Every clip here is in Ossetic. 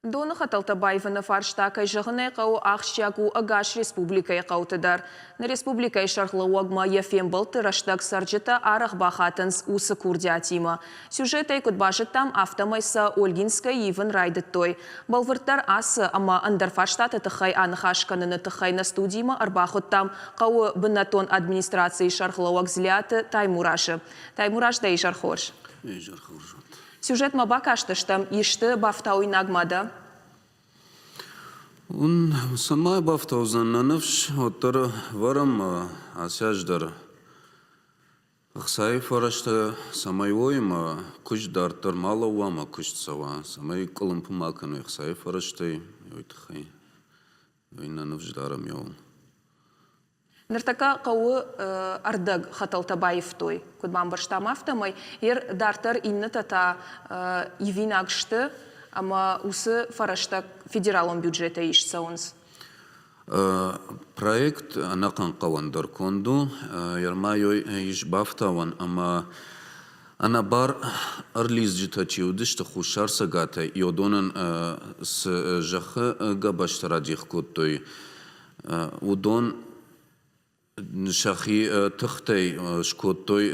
Доны хӕтӕлтӕ баивыны фарста, кӕй зӕгъын ӕй хъӕуы, ахсджиаг у ӕгас республикӕйы хъӕуты дӕр. Нӕ республикӕйы сӕргълӕууӕгмӕ йӕ фембӕлдты рӕстӕг цӕрджытӕ арӕх бахатынц уыцы курдиатимӕ. Сюжетӕй куыд базыдтам, афтӕмӕй сӕ Ольгинскӕйы ивын райдыдтой. Бӕлвырддӕр ацы ӕмӕ ӕндӕр фарстаты тыххӕй аныхас кӕныны тыххӕй нӕ студимӕ ӕрбахуыдтам хъӕуы бынӕттон администрацийы сӕргълӕууӕг Дзлиаты Таймуразы. Таймураз, дӕ изӕр хорз. Изӕр хорз уӕд. Сюжетмӕ бакастыстӕм, исты бафтауинаг ма дӕ? Уын цӕмӕй бафтаудзӕн нӕ ныфс, уӕддӕр вӕрӕм ацы аз дӕр ӕхцайы фӕрӕзтӕ цӕмӕй уой ӕмӕ куыст дарддӕр ма лӕууа ӕмӕ куыст цӕуа, цӕмӕй къуылымпы ма кӕной ӕхцайы фӕрӕзтӕй, уый тыххӕй. Уый нӕ ныфс дарӕм иуыл. Ныртӕккӕ хъӕуы ӕрдӕг хӕтӕлтӕ баивтой, куыд бамбӕрстам, афтӕмӕй. Ер дарддӕр иннӕтӕ та ивинаг сты ӕмӕ уыцы фӕрӕзтӕ федералон бюджетӕй ист цӕуынц. Проект ӕнӕхъӕн хъӕуӕн дӕр конд у. Ерма ис бафтауӕн ӕмӕ ӕнӕбар ӕрлидзджытӕ чи уыдысты Хуссар Цӕгатӕй, уыдонӕн цы зӕххы гӕбӕзтӕ радих кодтой, Уыдон сӕхи тыхтӕй скодтой,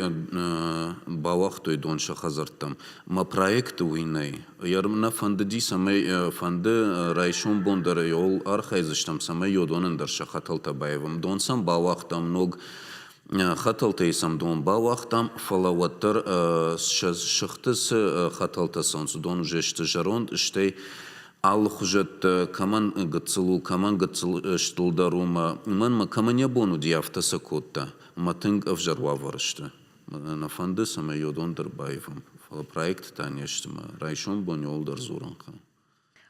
бауагътой дон сӕ хӕдзӕрттӕм. Мӕ проекты уый нӕй. Нӕ фӕндыди, цӕмӕй фӕнды райсом бон дӕр ӕй архайдзыстӕм, цӕмӕй уыдонӕн дӕр сӕ хӕтӕлтӕ баивӕм. Дон сӕм бауагътам ног хӕтӕлтӕй сӕм дон бауагътам, фӕлӕ уӕддӕр сӕ сыхты цы хӕтӕлтӕ цӕуынц, уыдон уже сты зӕронд, стӕй алыхуызӕттӕ, кӕмӕн гыццыл у, кӕмӕн гыццыл стылдӕр у, мӕ уымӕн мӕ кӕмӕн йӕ бон уыди, афтӕ сӕ кодта. Ӕмӕ тынг ӕвзӕр уавӕры сты. Нӕ фӕнды, цӕмӕй уыдон дӕр баивӕм. Фӕлӕ проекттӕ не сты мӕ райсом бон иуылдӕр дзурын хъӕуы.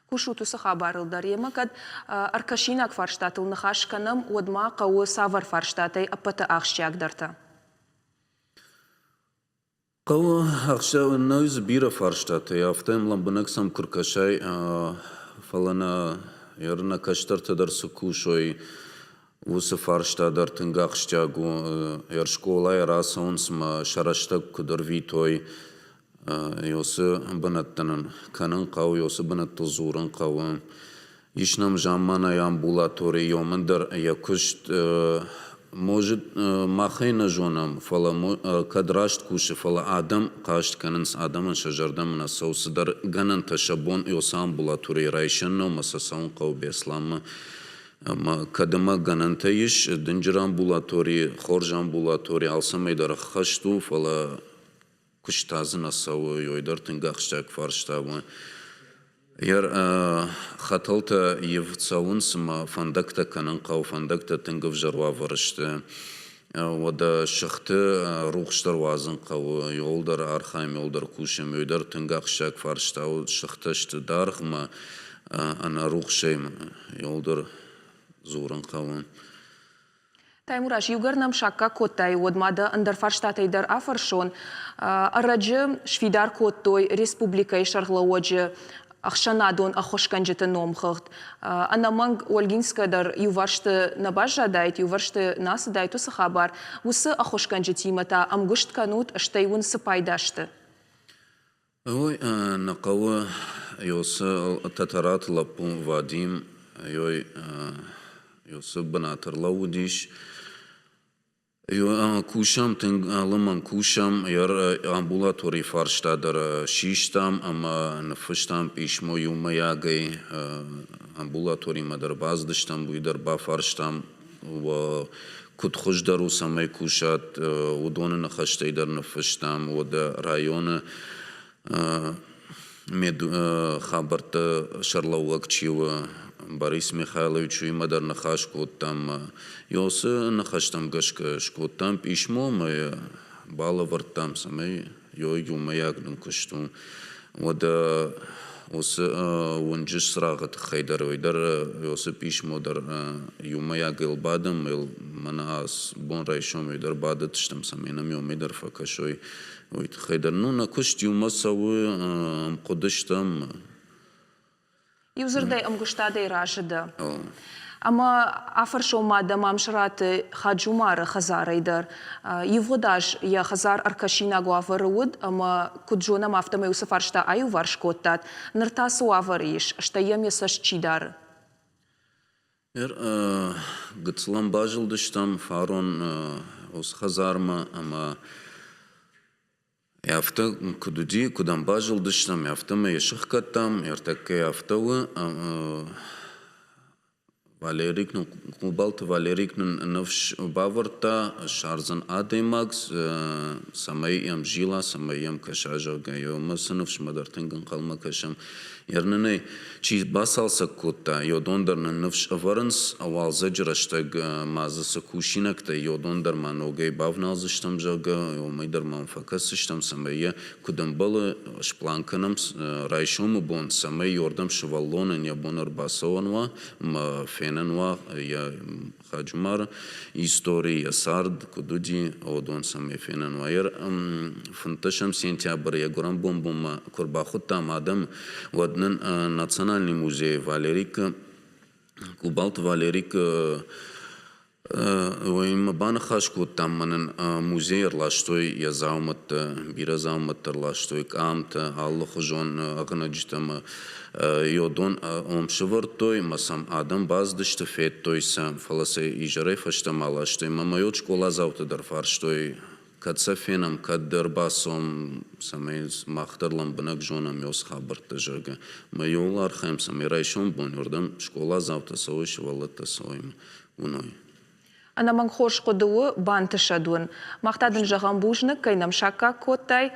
Кусут уыцы хабарыл дӕр. Емӕ кӕд ӕркӕсинаг фарстатыл ныхас кӕнӕм, уӕд ма хъӕуы цавӕр фарстатӕй ӕппӕты ахсджиагдӕртӕ? Хъӕуы ӕхсӕвы нӕй дзы бирӕ фарстатӕ, афтӕ йӕм лӕмбынӕг сӕм куы ркӕсай, фӕлӕ нӕ нӕ кӕстӕртӕ дӕр цы кусой, уыцы фарста дӕр тынг ахсджиаг у. Скъолайӕ рацӕуынц ӕмӕ сӕ рӕстӕг куыд ӕрвитой, уыцы бынӕттӕ нын кӕнын хъӕуы, уыцы бынӕттыл дзурын хъӕуы. Ис нӕм замманай амбулатори, уымӕн дӕр йӕ куыст может махӕй нӕ зонӕм, фӕлӕ кӕд раст кусы, фӕлӕ адӕм хъаст кӕнынц, адӕмӕн сӕ зӕрдӕмӕ нӕ цӕуы цыдӕр гӕнӕнтӕ сӕ бон уыцы амбулаторийы райсӕн нӕу ӕмӕ сӕ цӕуын хъӕуы Беслӕнмӕ. Ӕмӕ кӕд ӕмӕ гӕнӕнтӕ ис, дынджыр амбулатори, хорз амбулатори алцӕмӕй дӕр ӕххӕст у, фӕлӕ куыст та дзы нӕ цӕуы, уый дӕр тынг ахсджиаг фарста у. Хӕтӕлтӕ ивд цӕуынц ӕмӕ фӕндӕгтӕ кӕнын хъӕуы, фӕндӕгтӕ тынг ӕвзӕр уавӕры сты. Уӕдӕ сыхты рухс дӕр уадзын хъӕуы, иуылдӕр архайӕм, иуылдӕр кусӕм, уый дӕр тынг ахсджиаг фарста у. Сыхтӕ сты даргъ ӕмӕ ӕнӕ рухсӕй иуылдӕр дзурын хъӕуы. Таймураз, иугӕр нӕм саккаг кодтай, уӕд ма дӕ ӕндӕр фарстатӕй дӕр афӕрсон. Ӕрӕджы сфидар кодтой республикӕйы сӕргълӕууӕджы ӕхсӕнадон ӕххуысгӕнджыты номхыгъд. Ӕнӕмӕнг Ольгинскӕ дӕр иувӕрсты нӕ баззадаид, иувӕрсты нӕ ацыдаид уыцы хабар. Уыцы ӕххуысгӕнджытимӕ та ӕмгуыст кӕнут, стӕй уын цы пайда сты? Ой, нӕ хъӕуы Ёсы Тӕтӕраты лӕппу Вадим ёй Ёсы бынат ӕрлӕууыдис. Кусӕм тынг лымӕн кусӕм, амбулаторийы фарста дӕр систам ӕмӕ ныффыстам писмо иумӕйагӕй. Амбулаторимӕ дӕр бацыдыстӕм, уый дӕр бафарстам, куыд хуыздӕр у, цӕмӕй кусат, уыдоны ныхӕстӕй дӕр ныффыстам. Уӕдӕ районы хабӕртты сӕрлӕууӕг чи у, Борис Михайлович, уыимӕ дӕр ныхас кодтам. Уыцы ныхӕстӕм гӕсгӕ скодтам писмо ӕмӕ йӕ балӕвӕрдтам, цӕмӕй иумӕйаг нын куыст у. Уӕдӕ уыцы уынджы цырагъы тыххӕй дӕр уый дӕр уыцы писмо дӕр иумӕйагыл бадӕм, мӕнӕ бон райсом уый дӕр бадыдыстӕм, цӕмӕй нӕм иумӕ дӕр фӕкӕсой, уый тыххӕй дӕр. Ну, нӕ куыст иумӕ цӕуы, ӕмхъуыды стӕм. Иу дзырдӕй ӕмгуыстадӕй разы дӕ. Ӕмӕ афӕрсон ма дӕ Мамсыраты Хаджумары хӕдзарӕй дӕр. Ивгъуыд аз йӕ хӕдзар ӕркӕсинаг уавӕры уыд ӕмӕ, куыд зонӕм, афтӕмӕй уыцы фарста аиуварс кодтат. Ныр та цы уавӕры ис, стӕй йӕм йӕ цӕст чи дары? Ныр гыццыл ӕм базылдыстӕм фарон уыцы хӕдзармӕ ӕмӕ афтӕ куыд уыди, куыд ӕм базылдыстӕм, афтӕмӕй йӕ сыхгӕдтам, ӕртӕккӕ афтӕ у. Валерик нын, Къубалты Валерик нын ныфс бавӕрдта, ссардзӕн адӕймаг, цӕмӕй йӕм зила, цӕмӕй йӕм кӕса, зӕгъгӕ, ӕмӕ цы ныфсмӕ дӕр тынг ӕнхъӕлмӕ кӕсӕм. Йер нын ӕй чи бацалцӕг кодта, йодон дӕр нын ныфс ӕвӕрынц, уалдзӕджы рӕстӕг ма дзы цы кусинӕгтӕ, йодон дӕр ма ногӕй бавналдзыстӕм, зӕгъгӕ, уымӕй дӕр ма фӕкӕсдзыстӕм, цӕмӕй йӕ куыд ӕмбӕлы, сплан кӕнӕм райсомы бон, цӕмӕй йордӕм сывӕллонӕн йӕ бон ӕрбацӕуӕн уа ӕмӕ фенӕн уа йӕ Хаджумары истори, йӕ цард куыд уыди, уыдон цӕмӕй фенӕн уа. 15 сентябры йӕ гуырӕн бон-бонмӕ куы ӕрбахуыдтам адӕм, уӕд нын Национальный музейы Валерик, Къубалты Валерик уыимӕ баныхас кодтам, мӕ нын музей ӕрластой йӕ дзаумӕттӕ, бирӕ дзаумӕттӕ ӕрластой, къамтӕ, алыхуызон ӕгънӕджытӕ ӕмӕ Йодон ом сывӕрдтой ӕмӕ сӕм адӕм бацыдысты, федтой сӕ, фӕлӕ сӕ изӕрӕй фӕстӕмӕ аластой. Мӕ мӕ скъоладзаутӕ дӕр фарстой, кӕд сӕ фенӕм, кӕд ӕрбацӕуӕм, цӕмӕй мах дӕр лӕмбынӕг зонӕм ёс хабӕрттӕ, зӕгъгӕ. Мӕ иуыл архайӕм, цӕмӕй райсом бон уырдӕм скъоладзаутӕ цӕуой, сывӕллӕттӕ цӕуой, уыной. Ӕнӕмӕнг хорз хъуыды у, бантысӕд уын. Мах та дын зӕгъӕм бузныг, кӕй нӕм саккаг кодтай.